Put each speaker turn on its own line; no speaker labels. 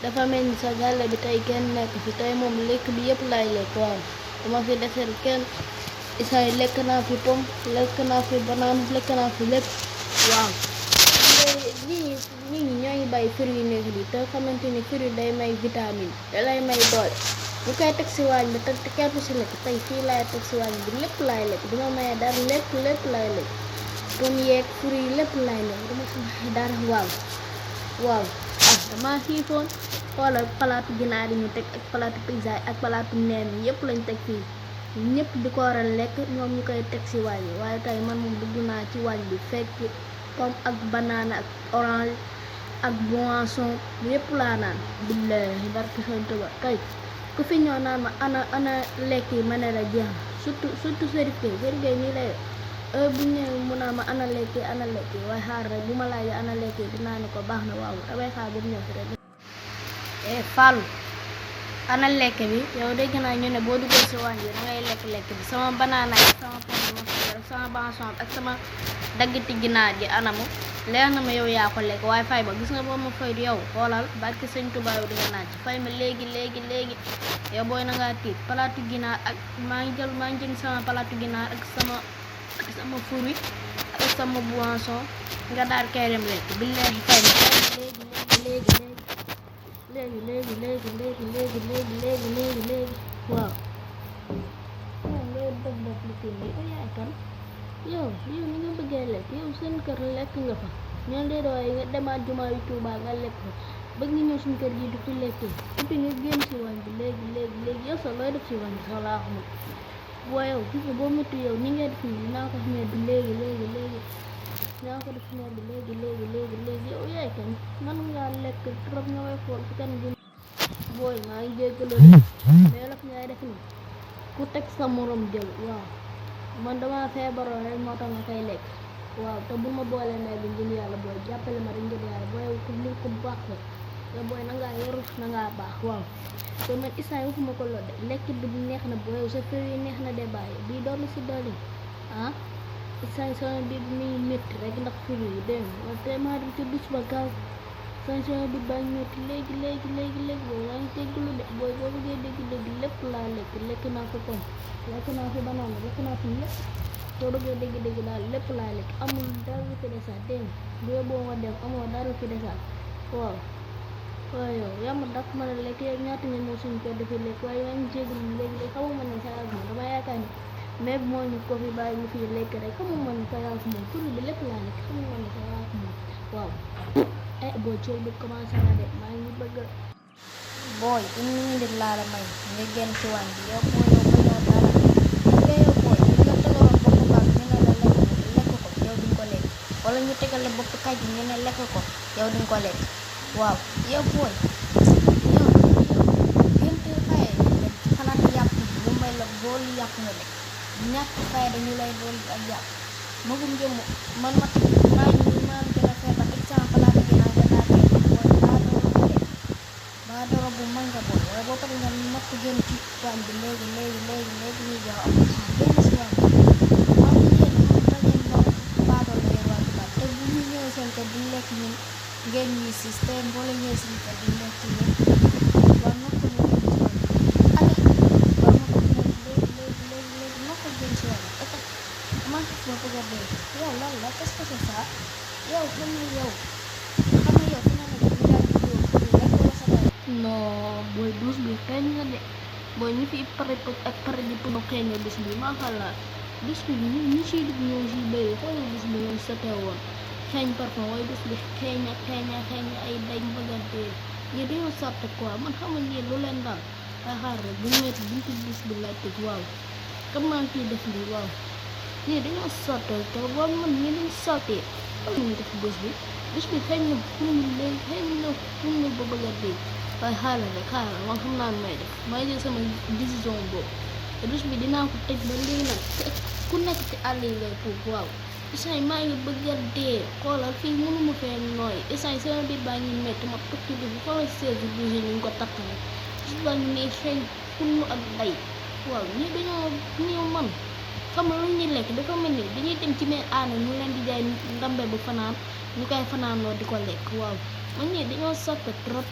dafa mel ni sa gàlle bi tey kenn nekk fi tey moom lekk bi yëpp laay lekk waaw dama fi desel kenn isaay lekk naa fi pom lekk naa fi banaan lekk naa fi lépp waaw nit ñi ñoo ngi bàyyi fruit yu nekk bi te xamante ni fruit day may vitamine da lay may doole ñu koy teg si waañ bi te kenn si lekk tey fii laay teg si waañ bi lépp laay lekk duma maye dara lépp laay lekk pom yeeg fruit yi lépp laay lekk duma si maye dara waaw dama xiifoon xoolal palaatu ginaar yi ñu teg ak palaatu pizza ak palaatu neen yépp lañ teg fii ñëpp di ko war a lekk ñoom ñu koy teg ci waañ bi waaye tey man moom dugg naa ci waañ bi fekk pomme ak banana ak orange ak boisson yépp laa naan billahi barki Sëñ Tuubaa tey ku fi ñëw naan ma ana lekk yi ma ne la jeex surtout Serif Gueye nii lay bu ñëwee mu naa ma ana lekk yi waaye xaar rek bu ma laajee ana lekk yi dinaa ne ko baax na waaw damay xaar ba mu ñëw fi rek Fallou ana lekk bi yow dégg naa ñu ne boo duggee si waañ bi dangay lekk bi sama banana yi sama pomme ma fi sama boisson ak sama daggiti ginaar gi anamu leer na ma yow yaa ko lekk waaye fay ba gis nga boo ma fay yow xoolal barki Sëñ Tuubaa yow di nga naan ci fay ma léegi yow booy na ngaa tiit palaatu ginaar ak maa ngi jël sama palaatu ginaar ak sama fruit ak sama boisson nga daal kay dem lekk billahi fay ma léegi waaw ngay def lu kii nii yaay kan yow ni nga bëggee lekk yow seen kër lekk nga fa ñoom de dooy nga demaat jumaa yu Tuubaa nga lekk fa bëgg nga ñëw suñu kër gi du fi lekkee et puis nga génn si waañ bi léegi yow sax looy def si waañ bi sax laa xamul boo yow gis nga boo métti yow ni ngay def nii dinaa ko xamee du léegi dinaa ko def xamee du léegi yow yaay kan man ngaa lekk trop nga way xool si kan gi booy maa ngi jéggaloo mais la fi ngay def nii ku teg sa morom jël waaw man dama feebaroon rek moo tax nga koy lekk waaw te bu ma boolee may bi ngir yàlla booy jàppale ma rek ngir yàlla booy ku li ko baax la te booy na ngaa yaru na ngaa baax waaw te man instant yi waxuma ko lool de lekk bi neex na booy sa fër yi neex na de bàyyi bii doon na si dolli instant yi sama biir bi muy métti rek ndax fër yi dégg nga te maa dem ci dus ba gaaw sama biir baa ngi métti léegi booy yaa ngi teggalu de booy boo bëggee dégg lépp laa lekk naa fi pom lekk naa fi banana lekk naa fi lépp soo bëggee dégg daal lépp laa lekk amul dara lu fi desaat dégg nga boo ma dem amoo dara lu fi desaat waaw yow yaa ma dàq ma la lekk yow ñaata ngeen ñëw suñu kër dafi lekk waaye yaa ngi jégalu léegi xamuma ne sa yaag moom dama yaakaar ni mais moo ñu ko fi bàyyi mu fi lekk rek xamuma ne sa yaag moom pour bi lépp laa lekk xamuma ne sa yaag moom waaw booy cool bi commencé na de maa ngi bëgg booy une minute laa la may nga génn ci waañ bi yow booy yow bañoo dara yow booy ñu la tegaloon bopp baag ñu ne la lekk ko yow duñ ko lekk wala ñu tegal la bopp kaj ñu ne lekk ko yow duñ ko lekk waaw yow booy yow génte xaye xalaat yàpp bu may la boolu yàpp nga lekk ñàkk xaye dañu lay bool ak yàpp magum jëmm man maa gën a feebar ak sama palaatu ginaar nga daa tey booy baa doro bu mën nga booy waaye boo paree nga natt génn ci waañ bi léegi ñu jox am génn si waañ bi maa ngi yéen da ngeen baadoo la yéen wàllu baat te bu ñu ñëwee seen kër duñ lekk ñun ngeen ñuy système boo la ñëwee seen kër duñ lekk ñun waaw natt mu génn si waañ bi allez waaw ma ko léegi ma ko génn si waañ bi ete man ma ko ga dee yow lan la qu'est-ce que c'est ça yow xam nga yow fi nga nekk ñu daal di lekk wala sa baay non booy douche bi xeeñ nga de booy ñi fi pare ak pare di pour xeeñ nga douche bi maa xalaat douche bi ñi siy dugg ñëw si bëri xool douche bi ñoom setee woon xeeñ parfum waaye douche bi xeeñ ay dañ bëggante yi dañoo sotti quoi man xamal ni lu leen daal ay xaar rek bu ñëwee buntu douche bi laaj tëj waaw kam maa ngi ciy def lii waaw ñii dañoo sottee te boo man ñi dañ sottee xam nañu def douche bi xeeñ na fu mu ba bëgg a dee waaye xaaral man xam naa may def may jël sama décision boobu te douche bi dinaa ko tëj ba léegi nag ku nekk ci àll yi ngay foofu waaw isaan maa ngi bëgg a dee xoolal fii mënuma fee nooy isaan sama biir baa ngi métti ma tukki bi xoolal seesu douche ñu ko takkale douche baa ngi ne xeeñ kunnu ak day waaw ñii dañoo ñëw man xam nga lu ñuy lekk dafa mel ni dañuy dem ci meen aana ñu leen di jaay ndambe bu fanaan ñu koy fanaanoo di ko lekk waaw man ñii dañoo soppe trop